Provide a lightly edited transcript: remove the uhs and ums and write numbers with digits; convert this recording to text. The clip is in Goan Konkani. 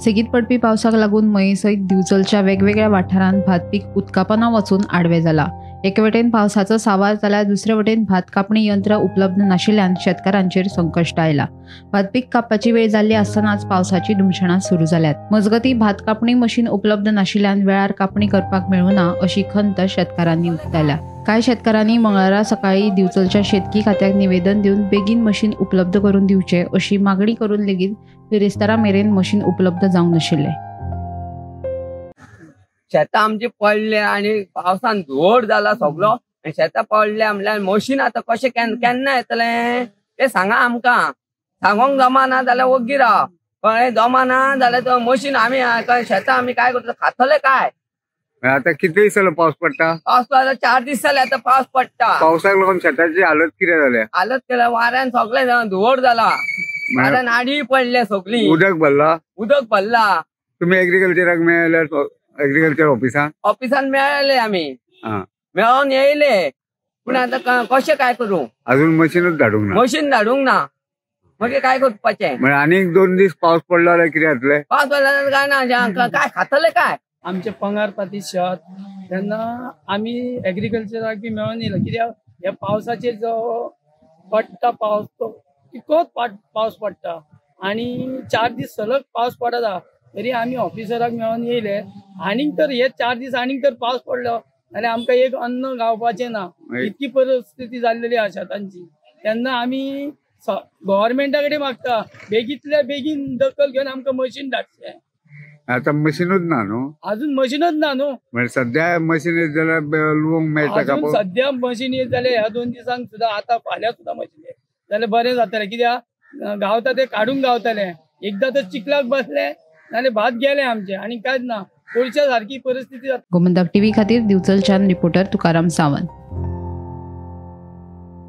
सेगीत पडपी पावसाक लागून मये सयत दिवचलच्या वेगवेगळ्या वाठारांत भात पीक उदकापना वचून आडवें जाला. एके वटेन पावसाचो सांवार जाल्यार दुसरे वटेन भात कापणी यंत्र उपलब्ध नाशिल्ल्यान शेतकारांचेर संकश्ट आयला. भात पीक कापपाची वेळ जाल्ली आसतनाच पावसाची धुमशणां सुरू जाल्यात. मजगतीं भात कापणी मशीन उपलब्ध नाशिल्ल्यान वेळार कापणी करपाक मेळुना अशी खंत शेतकारांनी उक्तायल्या. कांय शेतकारांनी मंगळारा सकाळी दिवचलच्या शेतकी खात्याक निवेदन दिवन बेगीन मशीन उपलब्ध करून दिवचें अशी मागणी करून लेगीत बिरेस्तारा मेरेन मशीन उपलब्ध जावंक नाशिल्लें. शेतां आमची पडले आनी पावसान धुवड जाला सगलो, शेतां पडले म्हणल्यार मशीन आतां कशें केन्ना येतलें तें सांगा आमकां. सांगोंक जमाना जाल्यार वग्गी राव, कळ्ळें? जमाना जाल्यार तो मशीन आमी शेतां आमी काय करतले, खातले काय? आता किती दीस जालो पावस पडटा? पावस पडटा 4 दीस जाले आता पावस पडटा. पावसाक लागून शेताची हालत कितें जाल्या? हालत केल्या, वाऱ्यान सगळें धुवड जाला, वाऱ्यान आडी पडले सगळी, उदक भरला. उदक भरला. तुमी एग्रीकल्चराक मेळ्ळे? एग्रीकल्चर ऑफिसान? ऑफिसान मेळ्ळे आमी, मेळोन येयले, पूण आतां कशें काय करूं? अजून मशीनच धाडूंक ना. मशीन धाडूंक ना, मागीर काय करपाचें? आनीक 2 दीस पावस पडलो जाल्यार कितें जातलें? पावस पडलो जाल्यार काय ना, काय खातले काय? आमचे पंगारपाती शेत तेन्ना आमी एग्रीकल्चराक बी मेळोन येयला, कित्याक ह्या पावसाचेर जो पडटा पावस तो तितकोच पावस पडटा आनी 4 दीस सलग पावस पडता तरी आमी ऑफिसराक मेळोन येयले. आनीक तर हे 4 दीस आनीक तर पावस पडलो जाल्यार आमकां एक अन्न गावपाचें ना, इतकी परिस्थिती जाल्लेली आसा शेतांची. तेन्ना आमी गव्हर्मेंटा कडेन मागता बेगींतल्या बेगीन दखल घेवन आमकां मशीन धाडचें. आता मशीनच ना न्हू? अजून मशीनच ना न्हू. म्हणजे सध्या मशीन येत जाल्यार लुवंक मेळटा का? सध्या मशीन येत जाल्यार ह्या 2 दिसांक सुद्दां, आतां फाल्यां सुद्दां मशीन येत जाल्यार बरें जातलें, कित्याक गावता ते काडूंक गावतले. एकदां तर चिखलाक बसले नाल्यार भात गेले आमचे आनी कांयच ना, पयशा सारकी परिस्थिती जाता. गोमंतक टीव्ही खातीर दिवचलच्यान रिपोर्टर तुकाराम सावंत.